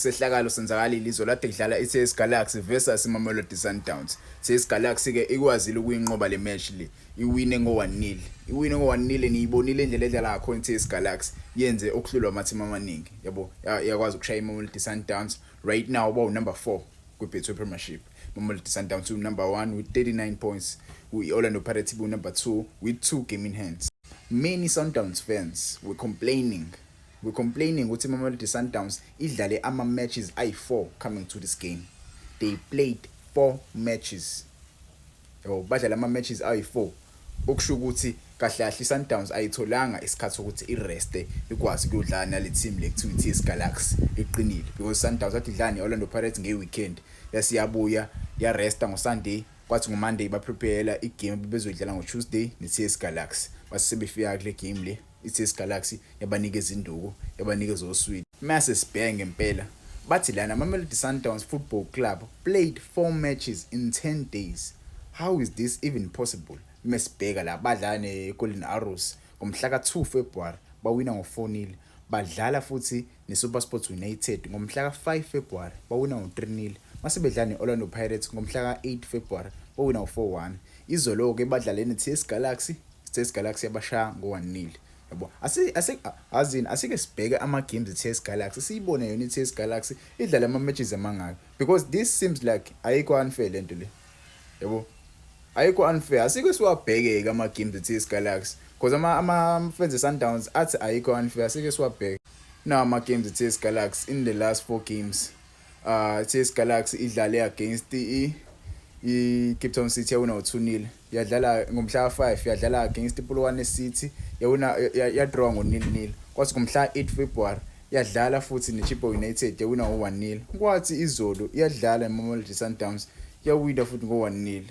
Sehlakalo senzakalile izolo kade kudlala i-TS Galaxy versus iMamelodi Sundowns. TS Galaxy ke ikwazile ukuyinqoba le match le. Iwine ngo-1-0. Iwine ngo-1-0. Niyibonile indlela edlala ngakhona i-TS Galaxy. Yenze okuhlulwa amateam amaningi. Yabo, yakwazi ukushaya iMamelodi Sundowns. Right now bawu number 4 kwi-Betway Premiership. Mamelodi Sundowns number 1 with 39 points. I-Orlando Pirates ibu number 2 with 2 game in hands. Many Sundowns fans were complaining ukuthi iMamelodi Sundowns idlale ama matches ayi-4 coming to this game. They played 4 matches. Yabo, badlala ama matches ayi-4. Okusho ukuthi kahle kahle iSundowns ayitholanga isikhathi sokuthi ireste, ikwazi ukuyodlala nale team le kuthiwa i-TS Galaxy iqinile, because Sundowns athi idlala ne-Orlando Pirates nge-weekend, yasiyabuya yaresta ngo-Sunday, kwathi ngo-Monday baprepare igame bezoyidlala ngo-Tuesday ne-TS Galaxy. Base sebefika kule game le, i-TS Galaxy yabanikeza induku, yabanikeza oswidi. Mase sibheke ngempela, bathi lana Mamelodi Sundowns Football Club played 4 matches in 10 days. How is this even possible? Mesibheka la, badlala ne-Golden Arrows ngomhla ka-2 February, bawina ngo-4-0. Badlala futhi ne-SuperSport United ngomhla ka-5 February, bawina ngo-3-0. Mase bedlala ne-Orlando Pirates ngomhla ka-8 February, bawina ngo-4-1. Izolo-ke badlale ne-TS Galaxy, TS Galaxy yabashaya ngo-1-0. Yabo, asi azini, asike sibheke ama games e-TS Galaxy, siyibone yona i-TS Galaxy idlala ama matches amangaki, because this seems like ayikho unfair lento le. Yabo, ayikho unfair. Asike siwabheke ama games e-TS Galaxy, because ama fans e-Sundowns athi ayikho unfair. Asike siwabheke now ama games e-TS Galaxy in the last 4 games. TS Galaxy idlale against i Cape Town City, yawina ngo-2-0. Yadlala ngomhla ka-5, yadlala against iPolokwane City, yawina, yadraw ngo-0-0. Kwathi ngomhla 8 February yadlala futhi neChippa United, yawina ngo-1-0. Kwathi izolo iyadlala neMamelodi Sundowns, yawina futhi ngo-1-0.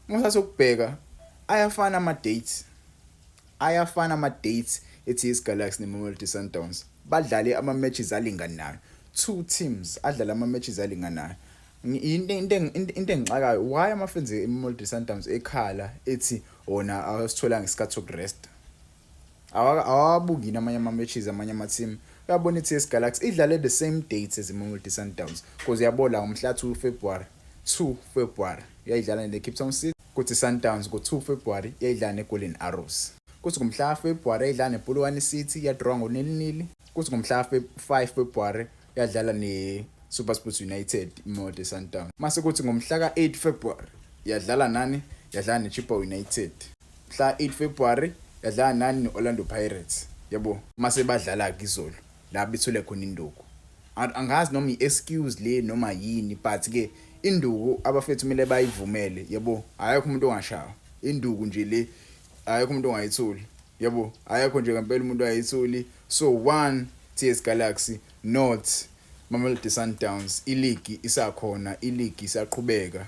Uma ukubheka, ayafana ama-dates, ayafana ama-dates e-TS Galaxy neMamelodi Sundowns. Badlale ama-matches alinganayo, two teams adlala ama-matches alinganayo. Into engixakayo, why ama-fans eMamelodi Sundowns ekhala ethi ona awasitholanga isikhathi sokurest? Awabuki namanye ama-matches amanye ama-team? Uyabona, i-TS Galaxy idlale the same dates as iMamelodi Sundowns, because uyabona ngomhla 2 February, 2 February yayidlala ne-Cape Town City, kuthi Sundowns ngo-2 February yayidlala ne-Golden Arrows, kuthi ngomhla February yayidlala nePolokwane City, yadraw ngo-0-0, kuthi ngomhla 5 February yadlala ne-SuperSport United iMamelodi Sundowns, mase kuthi ngomhla ka-8 February yadlala nani? Yadlala ne-Chippa United. Mhla 8 February yadlala nani? Ne-Orlando Pirates. Yabo, mase badlala-ke izolo la bethule khona induku. Angazi noma i-excuse le noma yini, but ke induku abafethu kumele bayivumele. Yabo, ayekho umuntu ongashawa induku nje le, ayekho umuntu ongayitholi. Yabo, ayekho nje ngempela umuntu ongayitholi. So 1 TS Galaxy 0 Mamelodi Sundowns. Iligi isakhona, iligi isaqhubeka.